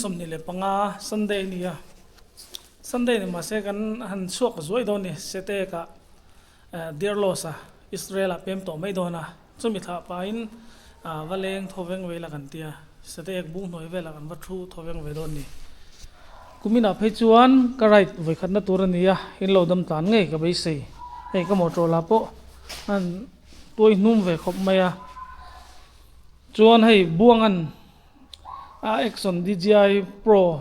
25 Sunday a ni a, Sunday ni mahse kan han chhuak zuai dawn ni, Setek ah Dearlos a Israel ah pem tawh mai dawn a, chumi thlah pahin va leng thaw veng ve ila kan ti a, Setek bung hnuai velah kan va thu thaw veng ve dawn ni. Kuminah phei chuan ka ride vawikhatna tur a ni a, in lo dam tlan ngei ka beisei, hei ka motor lah pawh an tuai hnum ve khawp mai a, chuan hei Buangan a Axon DJI Pro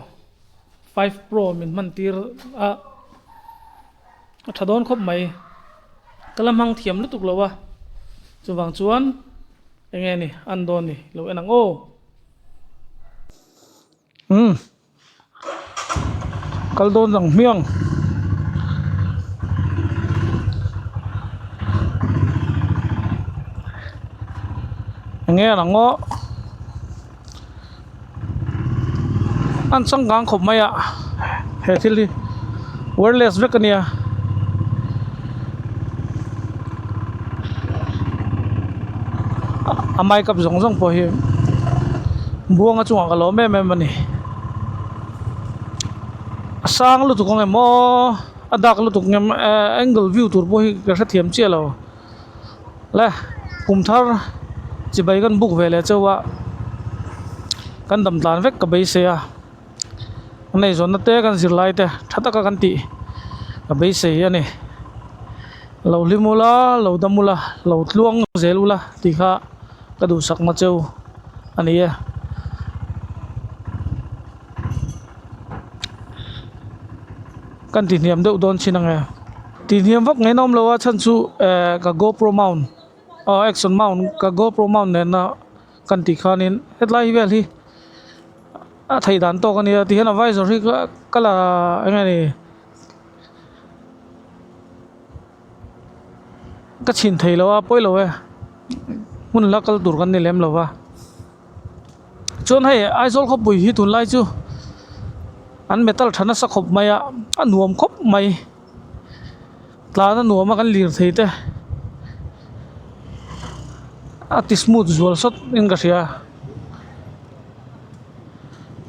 5 Pro min hman tir a, a tha dawn khawp mai, ka la hmang thiam lutuk lo a, chuvang chuan eng nge ni an dawn ni lo en ang aw. Umm kal dawn ang hmiang enge a lang aw an changkang khawp mai a he thil hi wireless vek a nia. A mic up zawng zawng pawh hi buanga chungah ka lawm em em a ni a sang lutuk ang em aw a dak lutuk ang em angle view tur pawh hi ka hrethiam chiah lo le kum thar chibai kan buk ve leh chauh a kan dam tlan vek ka beisei a. A ngaihzawnna te kan zirlai te tha taka kan tih ka beisei a ni lo hlim ula lo dam ula lo tluang zel ula tih kha ka duhsakna cheu a ni e. Kan ti hniam deuh dawn chin ange ti hniam vak ngaih na awm lo a chhan chu eh ka gopro mount aw action mount ka gopro mount nena kan tih khanin hetlai vel hi. A theih dan tawk a nia tihian a visor hi ka la eng nge ni ka chhin thei lo a pawi lo e hmun la kal tur kan ni lem lo va chuan hei Aizawl khawpui hi tunlai chu an metal tha nasa khawp mai a a nuam khawp mai tlan a nuam a kan lir thei te a ti smooth zual sawt in ka hria.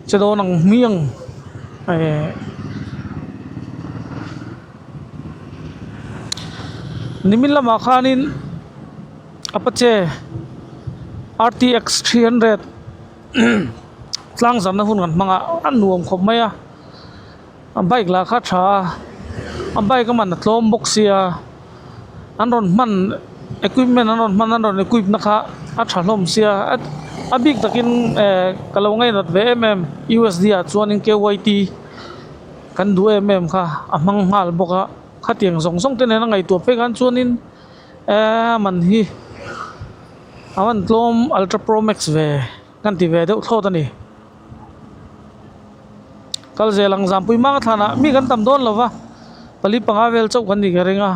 Che dawn ang hmiang eh nimin lamah khanin Apache RTX 300 tlang zarhna hun kan hmang a a nuam khawp mai a a bike lah kha a tha a a bike a man a tlawm bawk sia an rawn hman equipment an rawn hman an rawn equip na kha a tha hlawm sia a bik takin eh ka lo ngainat ve em em U_S_D ah chuanin K_Y_T kan duh em em kha a hmang nghal bawk a khatiang zawng zawng te nen a ngaihtuah phei khan chuanin eh a man hi a man tlawm ultra pro max ve kan ti ve deuh thlawt a ni. Kal zel ang Zampui hmanga thlanah mi kan tam dawn lo va, pali panga vel chauh kan nih ka ring a.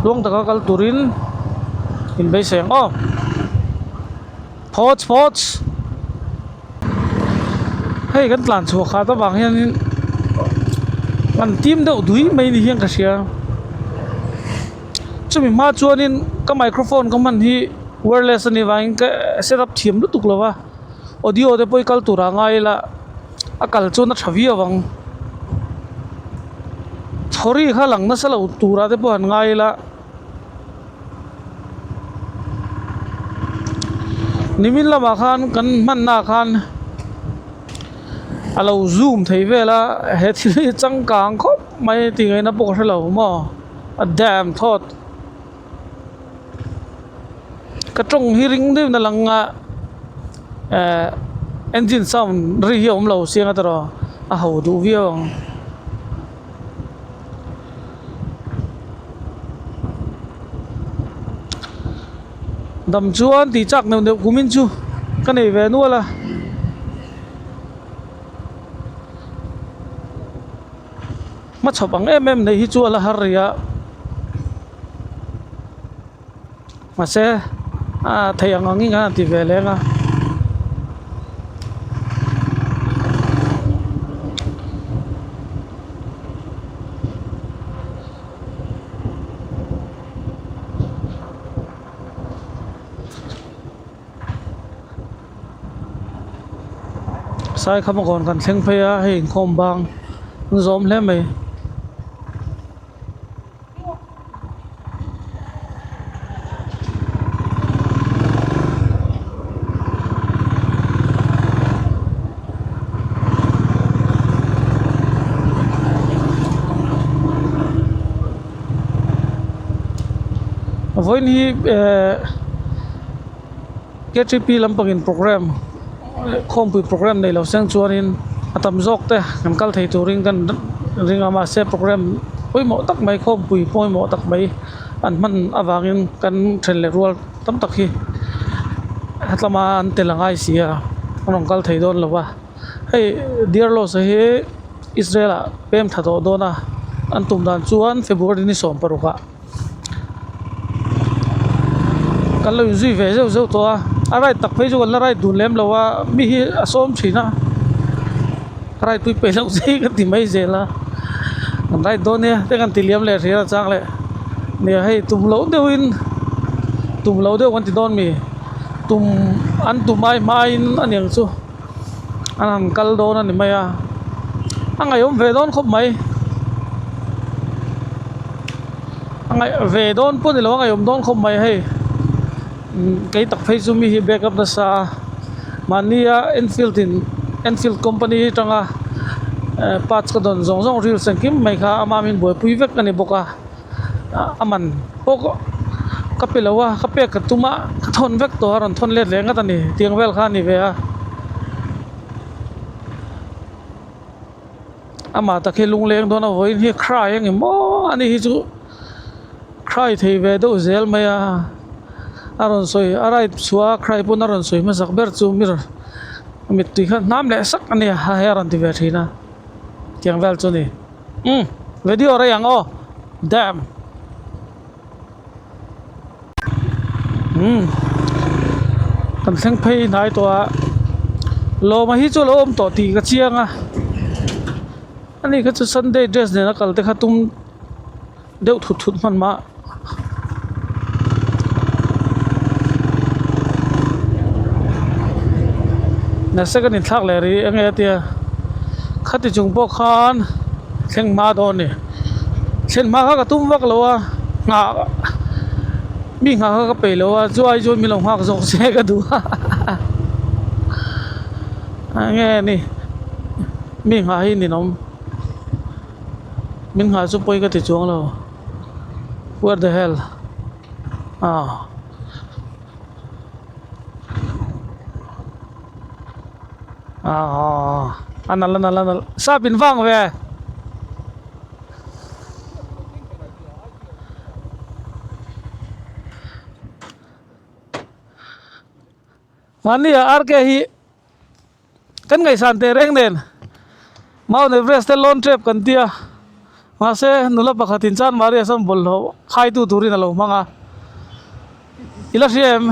Tluang taka kal turin in beisei ang aw. Phawts phawts. Hei kan tlan chhuah khat avang hianin an tim deuh dui mai ni hian ka hria. Chumi hma chuanin ka microphone ka hman hi wireless a nih vangin ka set up thiam lutuk lo va, audio te pawh hi kal turah a ngai ila a kal chuan a tha viau ang. Chhawri kha lang nasa lo turah te pawh han ngai ila. Nimin lamah khan kan hmanna ah khan a lo zoom thei vel a he thil hi changkang khawp mai tih ngaihna pawh ka hre lo maw a dam thawt ka tawng hi ring deuhin a lang a eh engine sound ri hi a awm lo chiang a tiraw a ho duh viau ang. Dam chuan tih chak neuh neuh kumin chu ka nei ve nual a. Hmachhawp ang em em nei hi chu a la har rih a. Mahse a theih ang angin khan a ti ve leng a. Saikhama kawn kan thleng phei a hei inkhawm bang an zawm hle mai. Vawiin hi ehh K_T_P lampangin programme khawmpui programme neih loh seng chuanin a tam zawk te kan kal thei turin kan ring a mahse programme pawimawh tak mai khawmpui pawimawh tak mai an hman avangin kan then leh rual tam tak hi hetlama an tel a ngai si a an rawn kal thei dawn lo va hei deer lodge hi Israel ah pem tha tawh dawn a an tum dan chuan February ni 16 ah. Kan lo inzui ve zeuh zeuh tawh a a ride tak phei chu kan la ride dun lem lo a mi hi a sawm thin a ride pui peih loh zai ka ti mai zel a kan ride dawn nia te kan ti liam leh hria a chang leh nia hei tum loh deuhin tum loh deuh kan ti dawn mi tum an tum ai hmain a niang chu an han kal dawn a ni mai a a ngaihawm ve dawn khawp mai a ngaih ve dawn pawh ni lo a ngaihawm dawn khawp mai hei kei tak phei chu mi hi back up nasa a mahnia enfield in enfield company atanga parts ka dawn zawng zawng reels engkim mai kha ama min buaipui vek a ni bawk a. A man pawh ka pe lo a ka pek ka tum a ka thawn vek tawh a rawn thawn let leh ngat a ni tiang vel kha a ni ve a amah tak hi lungleng dawn a vawiin hi cry a ni maw ani hi chu cry thei ve deuh zel mai a a rawn sawi a ride chhuah a cry pawn a rawn sawi hmasak ber chu mirror mittui kha hnam leh sak a ni a hei a rawn ti ve thin a tiang vel chu a ni. Umm video rei ang aw damn umm kan thleng phei hnai tawh a lawma hi chu a lo awm tawh tih ka chiang a ani kha chu sunday dress nena kal te kha tum deuh thut thut hman mah. Nasa kan inthlak leh rih enge a tia khati chung pawh khan thleng hma dawn a ni thlen hma kha ka tum vak lo a nghah mi nghah kha ka peih lo a chu ai chuan min lo nghak zawk se ka duh a enge ni mi nghah hi ninawm. Min nghah chu pawi ka ti chuang lo what the hell ah ah a nalh a nalh a nalh sap in vang ve mahni ah R K hi. Kan ngaihsan teh reng nen Mount Everest te lawn tep kan tia mahse nula pakhat in Chan Maria sawn bawlhhlawh khaitu turin a lo hmang a i la hria em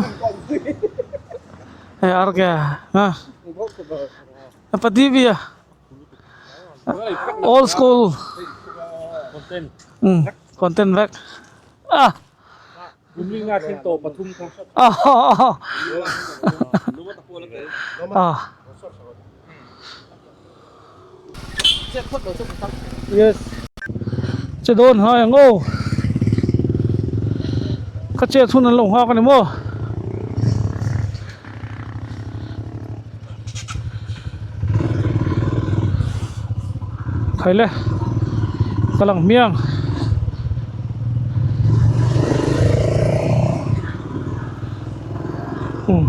hei RK a Pati bia old school content vek a. Yes che dawn hai ang aw ka chet hun an lo nghak a ni maw. Khaile ka lang hmiang umm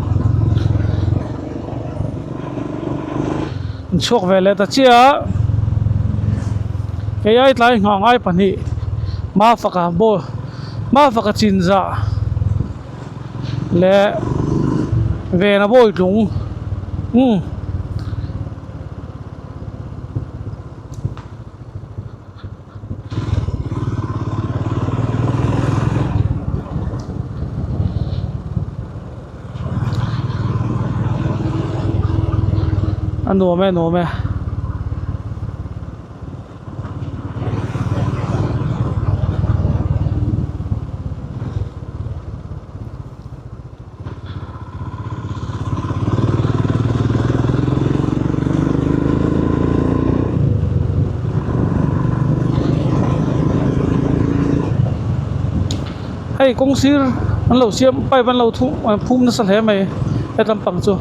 an chhuak ve leh ta chiah a kei ai tlai nghah ngai pahnih mafaka ball mafaka chinzah. Leh ven a bawi tlung umm a nuam e nuam e. Hei kawng sir an lo siam pipe an lo thum an phum nasa hle mai he lampang chu.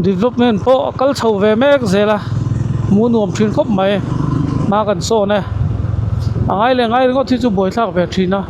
Development pawh a kal chho ve mek zel a hmuh nuam thin khawp mai hma kan sawn e a ngai leh ngai ringawt hi chu buaithlak ve thin a.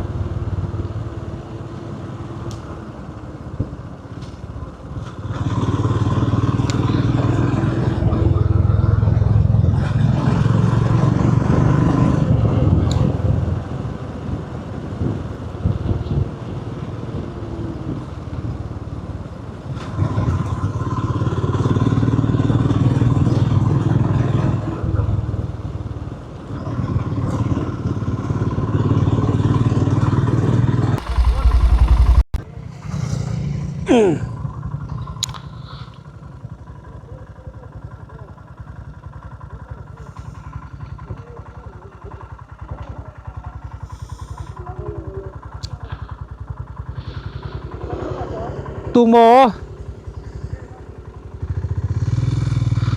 Tumaw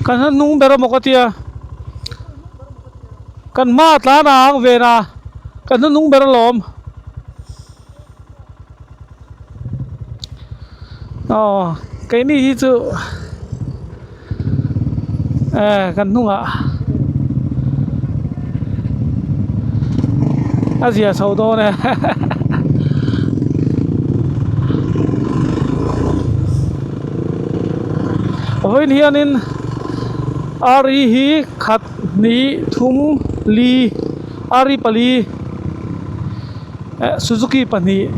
kan han hnung ber amaw ka tia kan hma tlan a ang ven a kan hnuhnung ber alawm. Aw keini hi chu eh kan hnungah a zia chho dawn e vawiin hianin ari hi khat hnih thum li ari pali. Eh Suzuki pahnih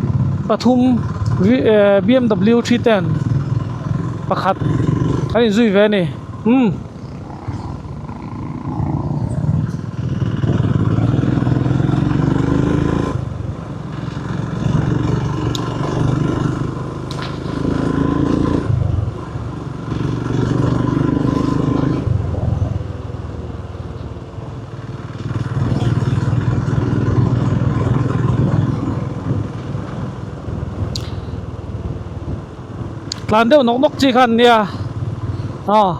pathum eh bmw 310 pakhat an inzui ve a ni umm. Tlan deuh nawk nawk chi kha an nia aw.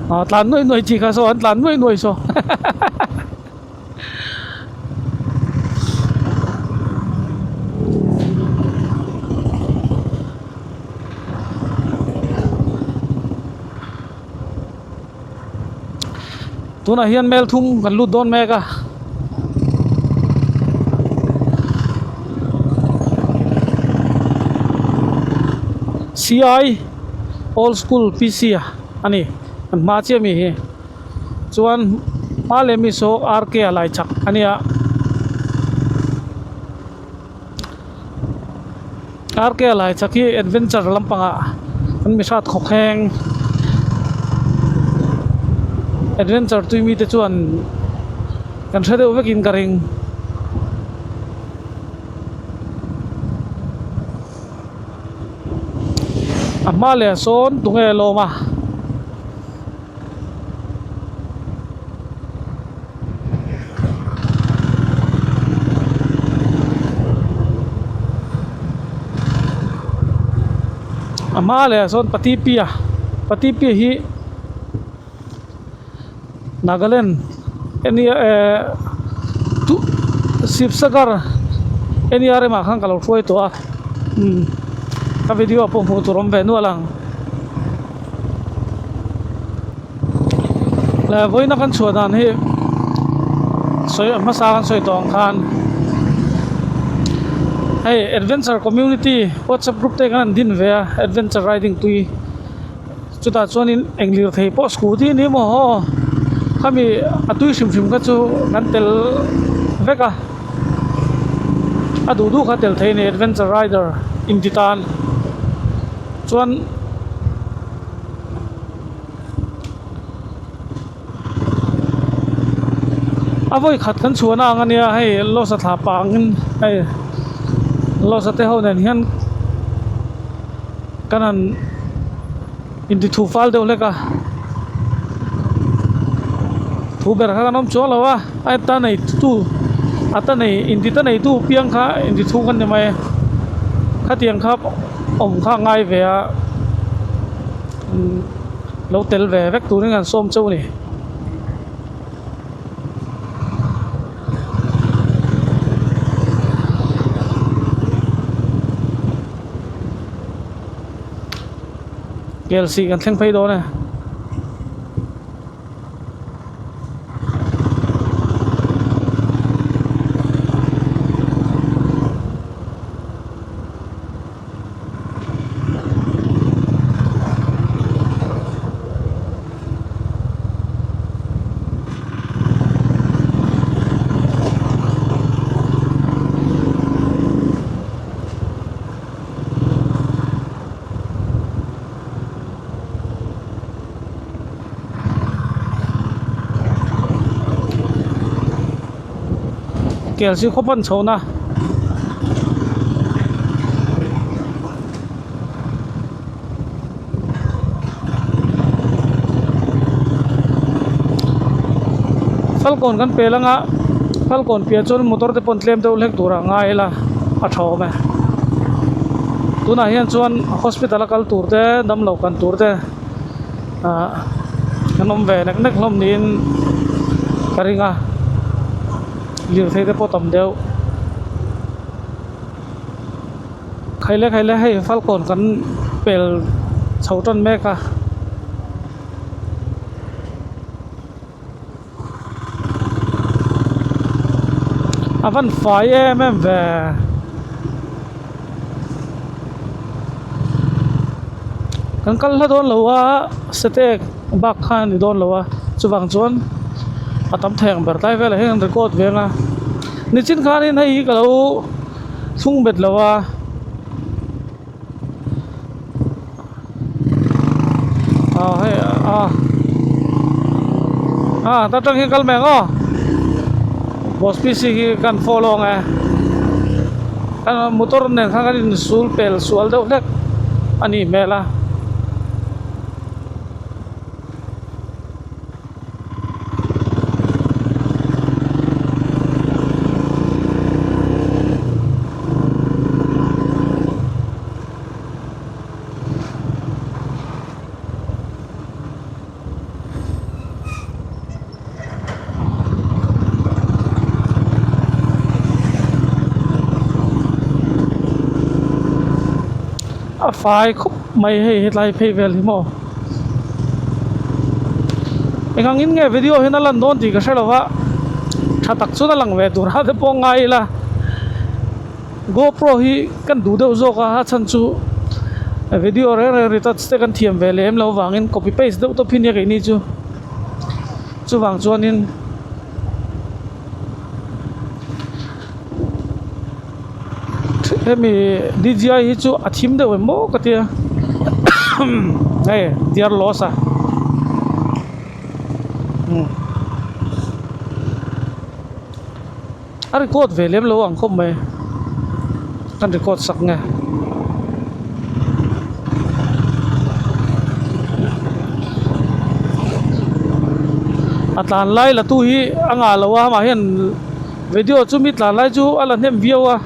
Aw tlan nuai nuai chi kha saw an tlan nuai nuai saw. Tunah hian mel thum kan lut dawn mek a. CI Old School PC a ni an hma chiah mi hi. Chuan hma leh mi saw RK a lai chak a nia. RK a lai chak hi adventure lampangah an mi hrat khawk heng adventure tui mite chuan kan hre deuh vekin ka ring. A hma leh sawn tunge lawm a. A hma leh ah sawn patipia patipia hi nagaland ania ehh tuh sivsagar nrm ah khan ka lo hruai tawh a umm ka video ah pawh hmuh tur a awm ve nual ang. Leh vawiina kan chhuah dan hi sawi hmasa kan sawi tawh ang khan hei adventure community whatsapp group te khan an din ve a adventure riding tui chutah chuanin eng lirthei pawh scooty a ni maw haw khami a tui hrim hrim kha chu kan tel vek a a duh duh kha tel thei a ni adventure rider inti tan chuan. A vawi khat kan chhuahna ang ania hei losa thla pah angin hei losa te ho nen hian kan han inti thu fal deuh hlek a thu ber kha kan awm chuang lo a a ta nei tu a ta nei inti ta nei tu piang kha inti thu kan ni mai a khatiang kha awm kha a ngai ve a. Lo tel ve vek turin kan sawm chauh a ni. Kelsih kan thleng phei dawn e. Kelsih khaw pan chhohna. Falkawn kan pel anga falkawn piah chuan motor te pawn tlem deuh hlek tur ah ngai ila a tha awm e tunah hian chuan hospital a kal tur te damlo kan tur te ah an awm ve nek nek hlawm niin ka ring a lirthei te pawh tam deuh. Khaile khaile hei falkawn kan pel chho tan mek a. A van fai em em ve. Kan kal hla dawn lo a sete bak khan a ni dawn lo a chuvang chuan a tam thei ang ber tlai velah hian an record ve ang a nichin khanin hei hi ka lo thlung bet lo a. Ah hei ah ah ta tang hian kal mai ang aw boss pc hi kan follow ang e motor nen khan kan insul pel sual deuh hlek a nih hmel a. A fai khawp mai hei hetlai phei vel hi maw eng angin nge video hian a lan dawn tih ka hre lo va tha tak chuan a lang ve tur a te pawh a ngai ila. GoPro hi kan duh deuh zawk a a chhan chu video reng reng retouch te kan thiam ve lem loh vangin copy paste deuh tawp hi nia keini chu chuvang chuanin hemi D_J_I hi chu a thim deuh em maw ka tia hei dear loss a. A record ve lem lo ang khawp mai kan record sak nge. A tlan lai la tu hi a ngah lo a amah hian video chu mi tlan lai chu a la hnem viau a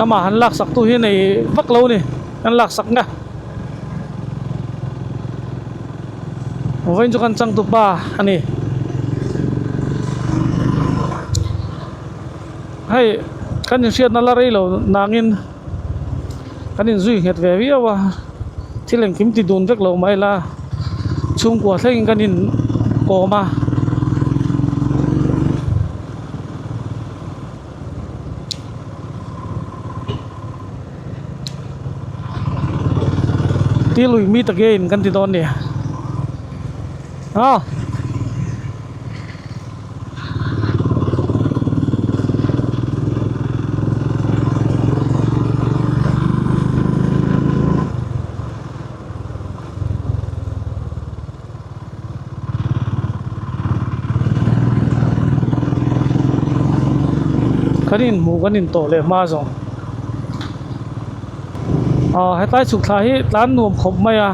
amah han lak sak tu hi nei vak lo a ni an lak sak nge. Vawiin chu kan changtu pa a ni. Hei kan inhriatna la rei lo nangin kan inzui nghet ve viau a thil engkim ti dun vek lo mai la chhungkua thlengin kan inkawm a. Till we meet again kan ti dawn nia ah. Kan inhmuh kan intawh leh hma zawng aw hetlai chhuk thla hi tlan nuam khawp mai a.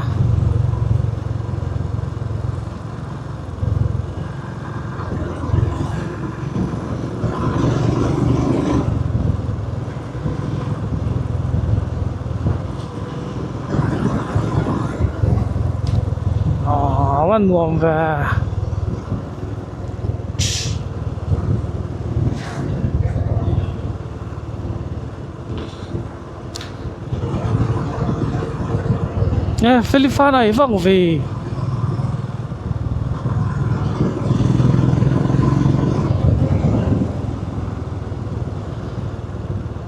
va nuam ve. E Felifana i vang ve.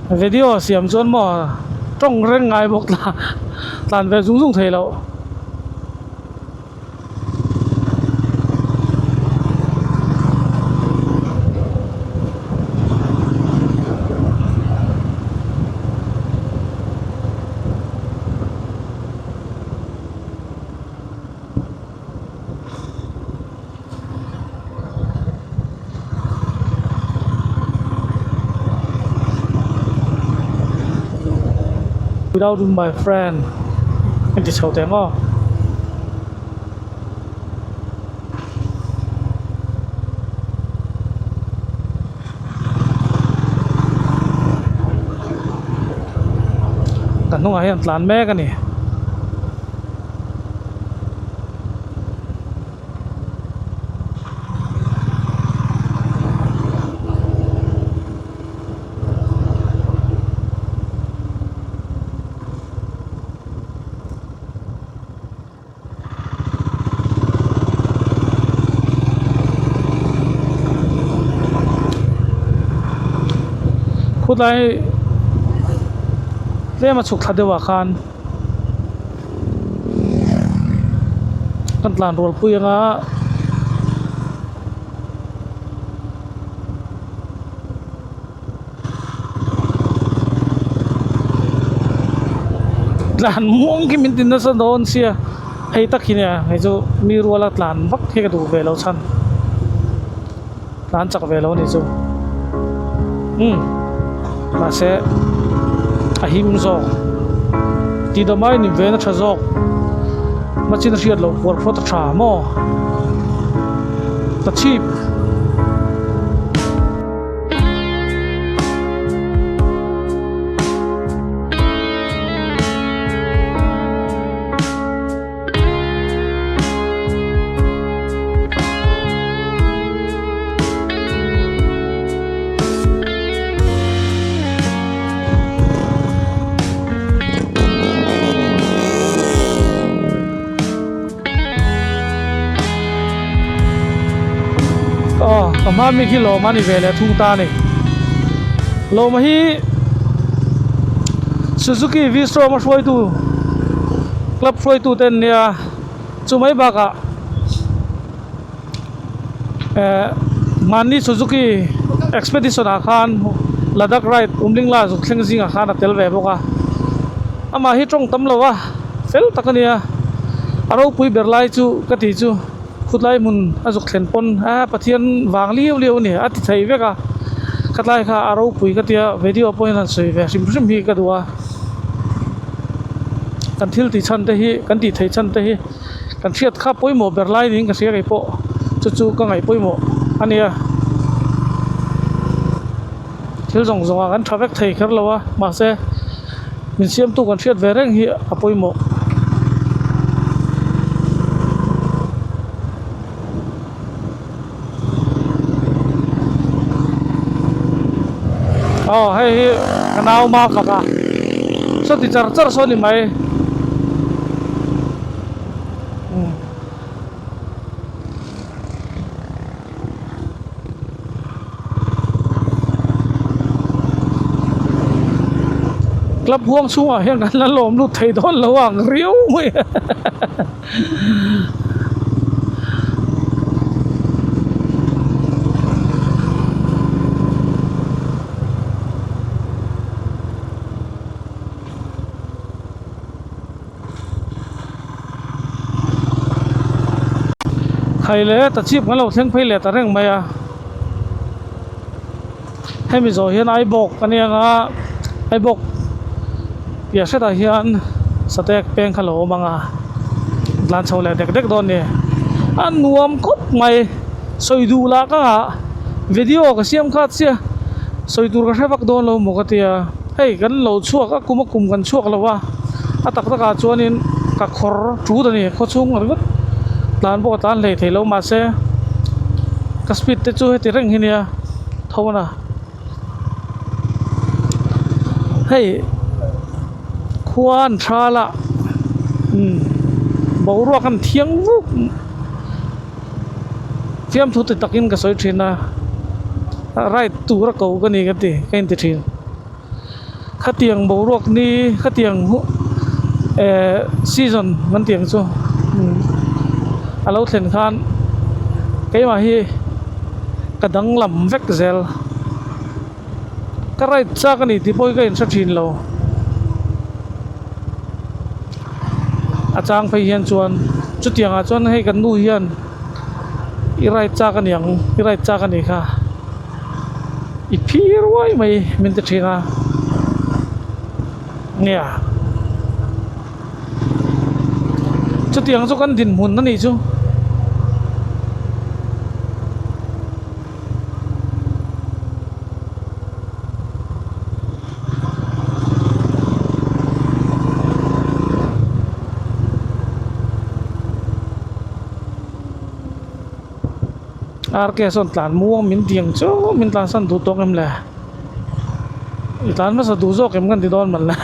Video siam chuan maw tawng reng ngai bawk tla tlan ve zung zung thei loh. Without my friend ka ti chho teh maw. Ka hnungah hian tlan mek a ni. Khawtlai tlem a chhuk thla deuh ah khan kan tlan rual pui anga. Tlan muang khi min ti nasa dawn sia hei tak hi nia hei chu mi ruala tlan vak hi ka duh ve lo chhan tlan chak ve lo a ni chu umm mahse a him zawk tih dawm aiin in ven a tha zawk machin a hriat loh kual phawt a tha maw ta chhip. Aw ka hma mi khi lawm a ni ve leh thung ta a ni lawma hi Suzuki Vstrom a hruaitu club hruaitu te an nia chu mai bakah eh mahni Suzuki Expedition ah khan Ladakh ride Umlingla zuk thleng zingah khan a tel ve bawk a amah hi tawng tam lo a fel tak a nia a ropui ber lai chu ka tih chu khutlai hmun a zuk thlen pawn a Pathian vang liau liau a ni a ti thei vek a khatlai kha a ropui ka tia video pawh hian han sawi ve hrim hrim hi ka duh a kan thil tih chhan te hi kan tih theih chhan te hi. Kan hriat kha pawimawh ber lai niin ka hria kei pawh chu chu ka ngaih pawimawh a nia. Thil zawng zawng ah kan tha vek thei kher lo a mahse min siamtu kan hriat ve reng hi a pawimawh. Aw hei hi ka nau ma fak a saw ti char char saw ni mai Club huang chhungah hian kan la lawm lut thei dawn lo ang riau mai a. Khai leh ta chip kan lo thleng phei leh ta reng mai a hemi zawh hian aibawk a nia nga aibawk piah hretah hian satek peng kha lo awm ang a tlan chho leh dek dek dawn a ni a nuam khawp mai sawi duh lah ka ngah video ka siam khat sia sawi tur ka hre vak dawn lo maw ka tia hei kan lo chhuak a kum a kum kan chhuak lo a a tak takah chuanin ka khawr tut a ni khaw chhung ringawt. Tlan pawh ka tlan hlei thei lo mahse ka speed te chu heti reng hi nia tho na hei khua an thal a umm boruak an thiang vuk fiamthu ti takin ka sawi thin a ride tura ko ka ni ka ti ka inti thin. Khatiang boruak ni khatiang eh season kan tih ang chu a lo thlen khan keimah hi ka danglam vek zel ka ride chak a ni tih pawh hi ka inhre thin lo a chang phei hian chuan chutiang ah chuan hei kan nu hian i ride chak a niang i ride chak a nih kha. I phir uai mai min ti thin a nia chutiang chu kan dinhmun a nih chu. Rk sawn tlan muang min ti ang chu min tlan san duh tawk em le i tlan hmasa duh zawk em kan ti dawn man le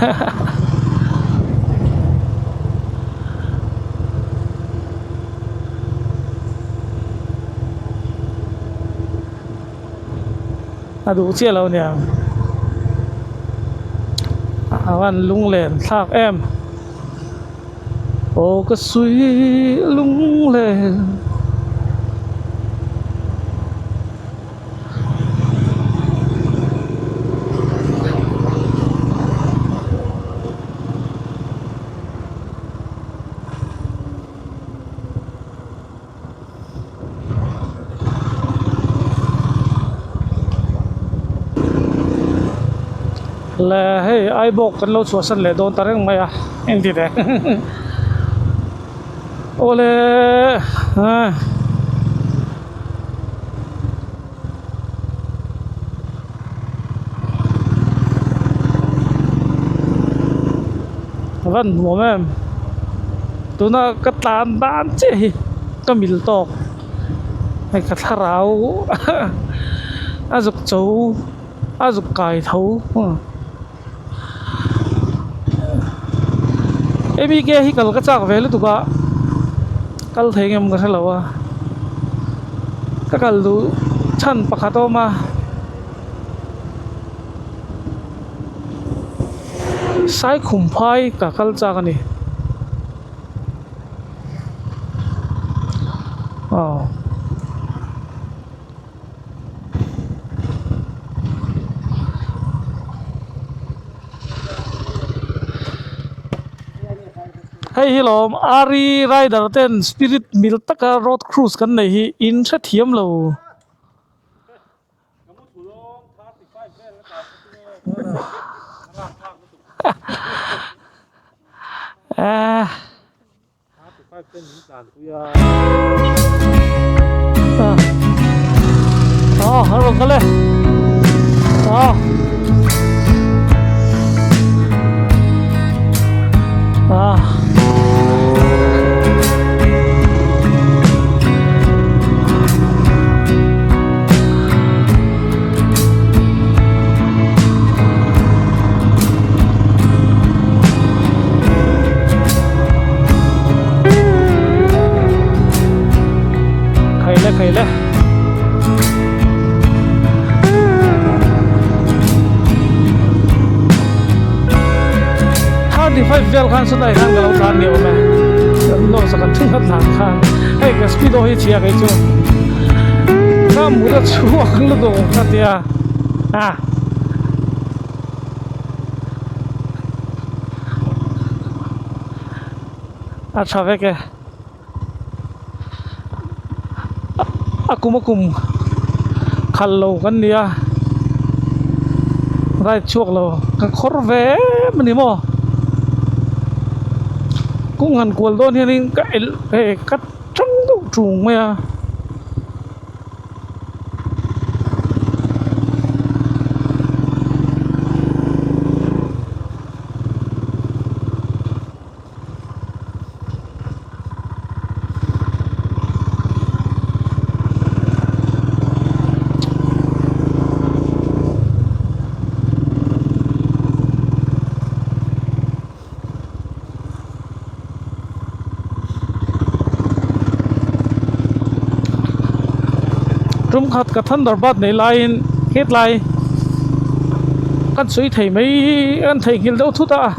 a duh chiah lo aniang a van lunglen thlak em. Aw ka sui lung len. Le hei Aibawk kan lo chhuahsan leh dawn ta reng mai a engti ve awle ah. Van nuam em tuna ka tlan dan chiah hi ka mil tawk hei ka thlarau a zuk cho a zuk kai tho M E K hi kal ka chak ve lutuk a kal thei ngem ka hrelo a ka kal duh chhan pakhat a awm a. Saikhum phai ka kal chak a ni aw. Hei hi lawm Ari rider ten spirit mil taka road cruise kan nei hi in hrethiam lo. Khaile khaile. 35 vel khan saw tai khan ka lo tlan ni awm e kan lo sa kan thung tlan khan hei ka speedo hi chhia kei chu ka mut a chhuak lutuk ka tia a a tha vek e a kum a kum khalh lo kan ni a ride chhuak lo ka khawr ve em a ni maw kawng han kual dawn hianin ka elh hei ka tang deuh tung mai a. Tum khat ka Thunderbird nei laiin hetlai kan sawi thei mai kan theihnghilh deuh thut a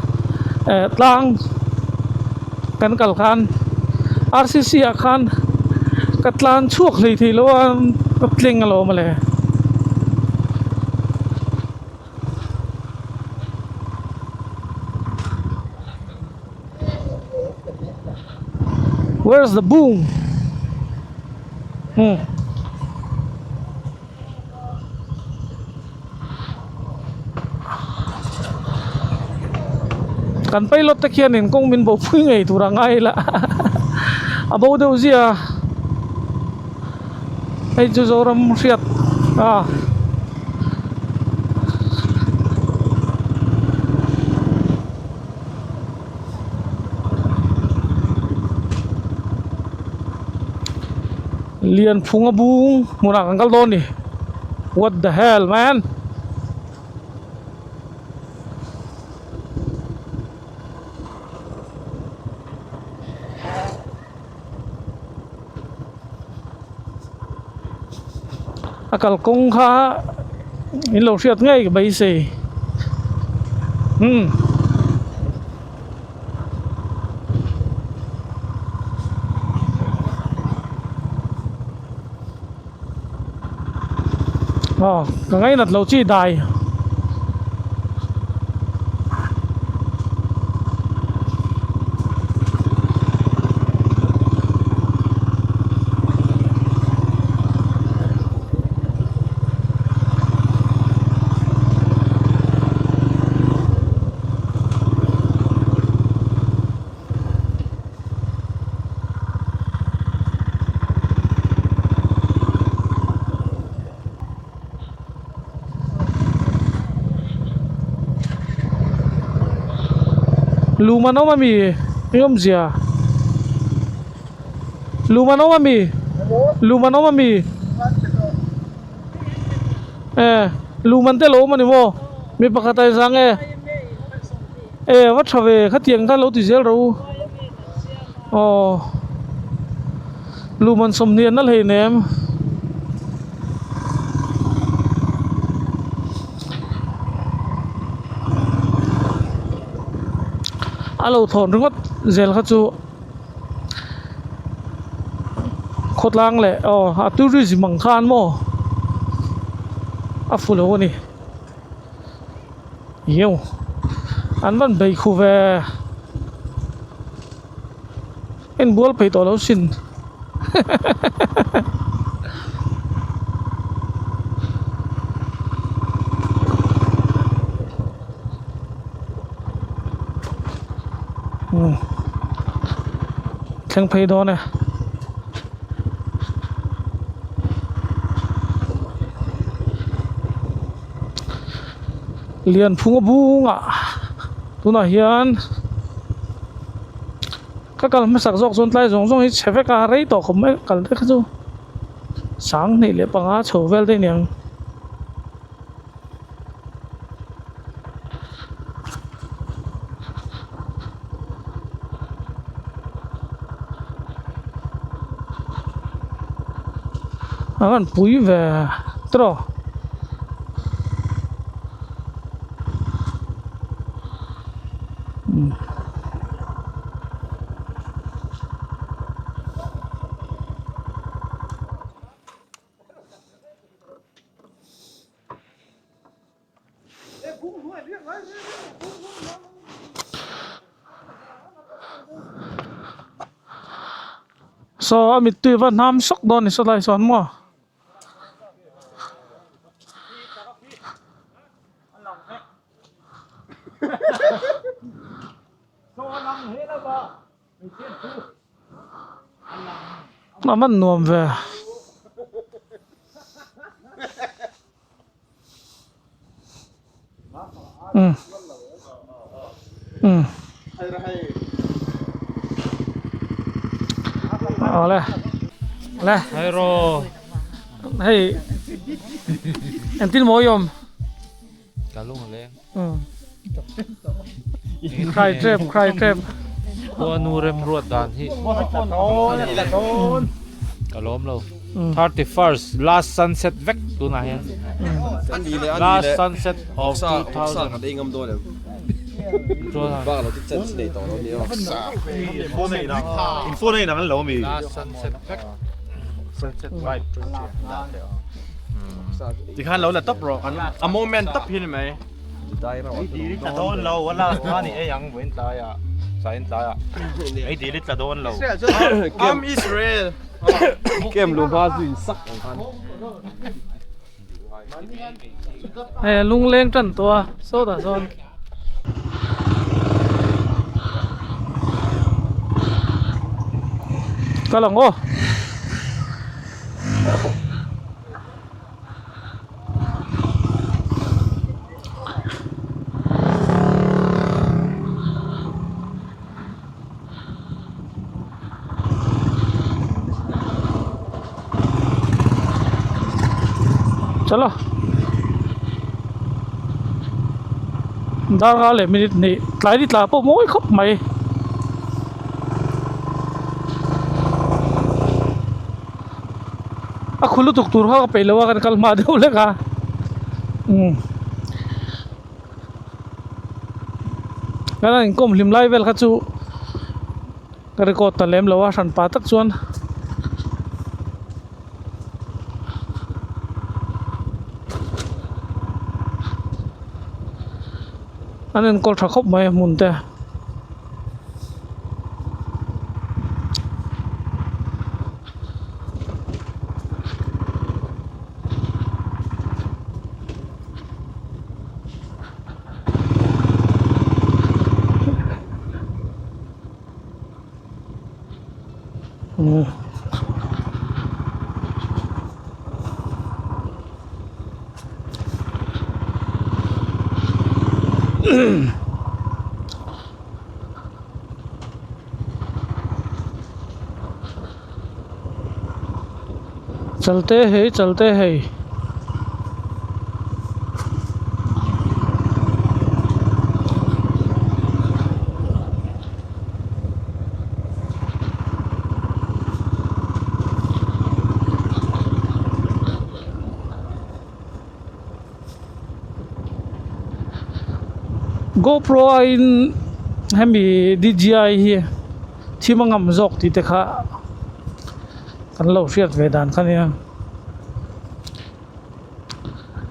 eh tlang kan kal khan R_C_C ah khan ka tlan chhuak hlei thei lo a ka tleng alawm ale. Where's the boom? Hmm. Kan pilot te khianin kawng min bo phui ngei tur a ngai la a bo deuh zia hei chu Zoram hriat a. Lianphunga bung hmunah kan kal dawn a ni what the hell man a kalkawng kha in lo hriat ngei ka beisei umm. Aw ka ngainat lo chi dai. Lum an awm ami eng awmzia lum an awm ami lum an awm ami e lum an te lo awm ani maw mi pakhat a inzang e e va tha ve khatiang kha lo ti zel rawh u aw Luman 20 an la hleinem. A lo thawn ringawt zel kha chu khawtlang leh aw a tourism ang khan maw a fu lo a ni. Iu an van bei khu ve. En bual phei tawh lo sin thleng phei dawn e. Lianphunga bungah tunah hian. Ka kal hmasak zawk chuan tlai zawng zawng hi chhe vek a rei tawh khawp mai kal te kha chu 25 chho vel te aniang. A rawn pui ve tawh. Saw a mittui va hnam sawk dawn ni sawtlai sawn maw. A man nuam ve. Um. Um. Awle. Le. Hei. Engtin maw i awm? Ka lung a leng. Cry trap, cry trap. Khua nu rem ruat dan hi. Ka lawm lo. 31st last sunset vek tunah hian last sunset of 2000 last sunset vek sunset vibe Tikhan lo la top rawh kan a moment top hi ni mai. Ei dil i tla dawn lo a last kha ni ei ang vawiin tlaiah zain tlaiah ei dil i tla dawn lo. Am Israel. Kem lu hma zui sak ang khan. Hei lungleng tan tawh a sawtah sawn. Kal ang aw. Chalo Darkar leh minute hnih tlai ni tla pawh mawi khawp mai. A khu lutuk tur kha ka peih lo a kan kal hma deuh hlek a umm kan han inkawm hlim lai vel kha chu ka record ta lem lo a hran pa tak chuan. An enkawl tha khawp mai a hmun te. Chalte hei chalte hei. GoPro aiin hemi D_J_I hi thim a ngam zawk tih te kha kan lo hriat ve dan kha nia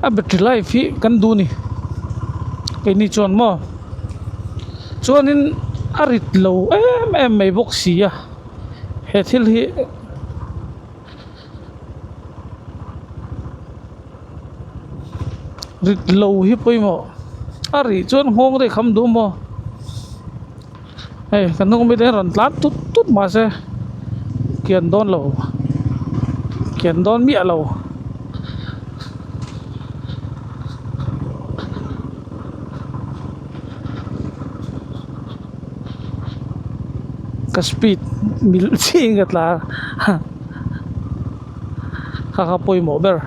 a battery life hi kan duh a ni keini chuan maw chuanin a rit lo em em mai bawk si a he thil hi. Rit lo hi pawimawh a rih chuan nghawng te kham duh maw hei kan hnung ami te hian rawn tlan tut tut mahse kian dawn lo kian dawn miah lo. Ka speed mil chiin ka tla a kha kha pawimawh ber.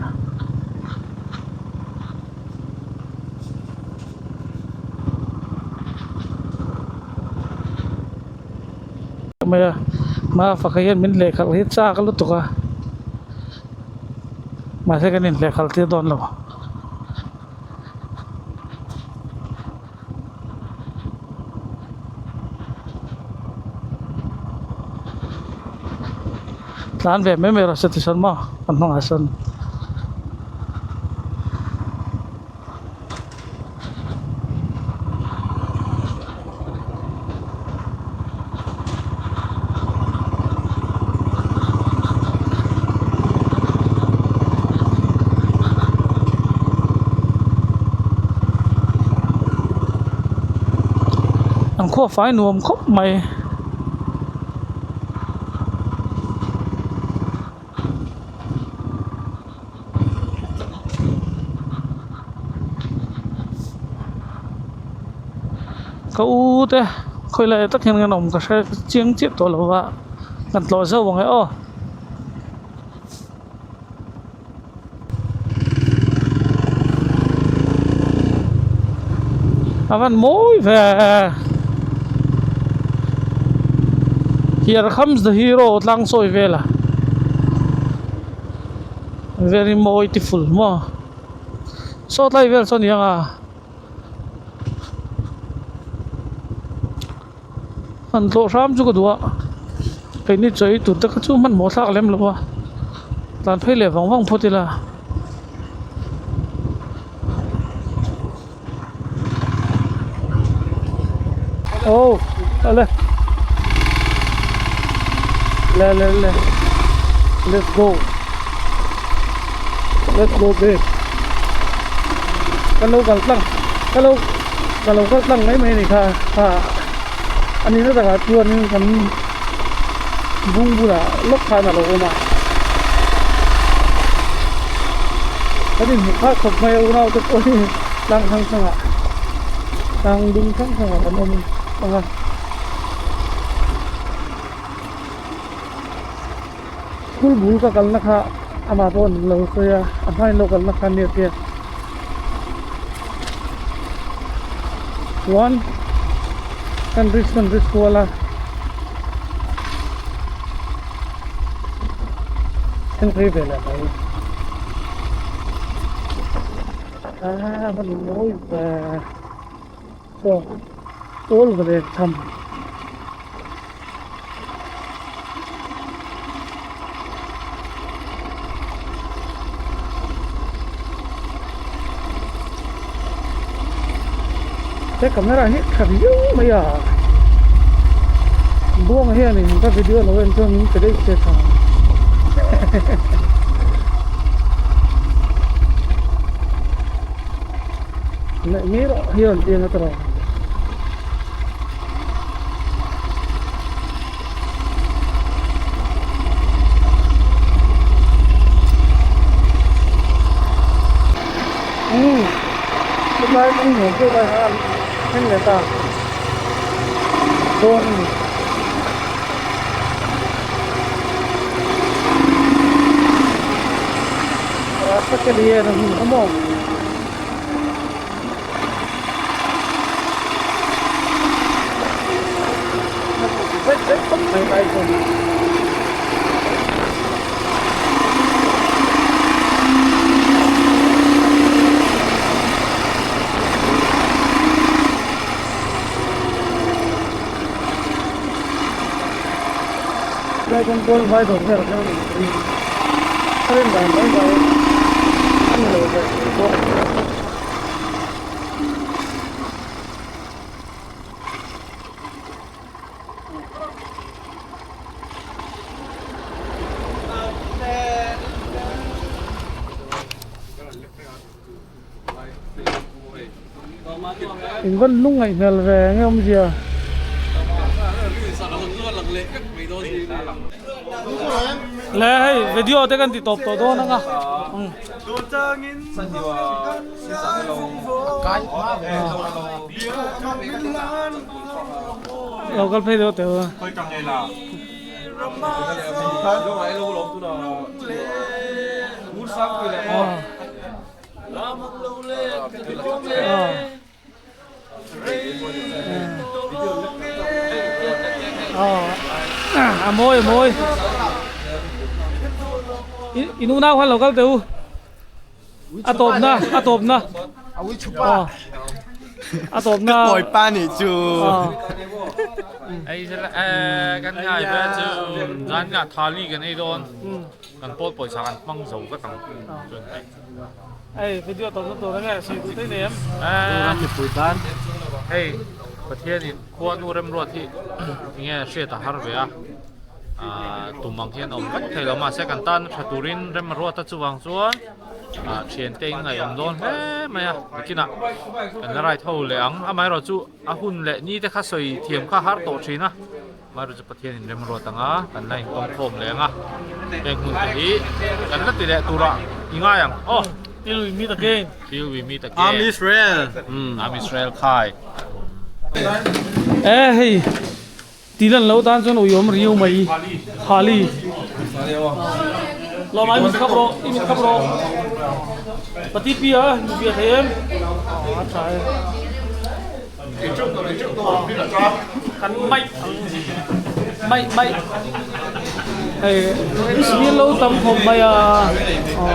Mai a hma faka hian min lehkhalh hi chak lutuk a mahse kan inlehkhalh tir dawn lo. Tlan ve mai mai rawh se tichuan maw kan hnungah sawn. An khua fai nuam khawp mai. Ka u te khawilai tak hian kan awm ka hre chiang chiah tawh lo va kan tlawh zauh ang e aw. A van mawi ve here comes the hero tlang sawi vel a. Very mawitiful maw saw tlai vel saw niang a han tlawh hram chu ka duh a keini chaw ei tur te kha chu hmanhmawh thlak lem lo a tlan phei leh vang vang phawt ila. Aw ale le le le let's go let's go babe kan lo kal tlang ka lo ka lo kal tlang mai mai a ni kha kha a nihna takah chuanin kan bung bulah lawk khan a lo awm a kan inhmuh kha khawp mai a unau te pawh hi tlang hrang hrangah tlang dum hrang hrangah kan awm ang a. School bul ka kalna kha amah pawh an lo sawi a a hmain lo kalna kha nia tia chuan kan risk kan risk kual a thleng phei ve leh mai ah a ni mawi ve chaw pawl ve leh tham. He camera hi tha viau mai a buanga hianin ka video lo en chuan min pe daih che tha leh mai rawh hi a rawn ti ang a tawrh. Umm chulai kawng nuam deuh lai kha a thleng leh ta dawn a ni. Rasta ke liye na hmun kha maw. Lai kawng kawl vai dawr vel kha a ni a rin dan mai mai a ni lo ve bawk. In van lung ngaih hmel ve nge awmzia. Le hei video te kan ti tawp tawh dawn ang a. Lo kal phei deuh teh u. A mawi a mawi in unau khan lo kal teh u a tawpna a tawpna a tawpna ka kawi pa nih chu kan ngai ve chu zan nga thali kan ei dawn kan pawl pawisa kan hmang zo vek ang chuan hei. Hei video tawpna tur enge sawi duh daih nei em? Ram mipui tan hei Pathianin khuanu remruat hi enge hriat a har ve a, tum ang hian a awm vek thei lo mahse kan tan tha turin rem a ruat a chuvang chuan thiante in ngaihawm dawn hle mai a nikinah kan la ride ho leh ang amaherawhchu a hun leh ni te kha sawi thiam kha a har tawh thin a. Hmairu chu Pathian in remruat ang a, kan la intawng khawm leh ang a, heng hmun te hi kan la ti leh turah i ngai ang aw. Till we meet again. Till we meet again. Am Israel. Am Israel khai. E hei ti lan lo tan chuan uiawm riu mai Khali. Lawm ai min khap rawh i min khap rawh. Pati pi a in bia thei em? A tha e. Kan maih maih maih. Hei mi lo tam khawp mai a aw.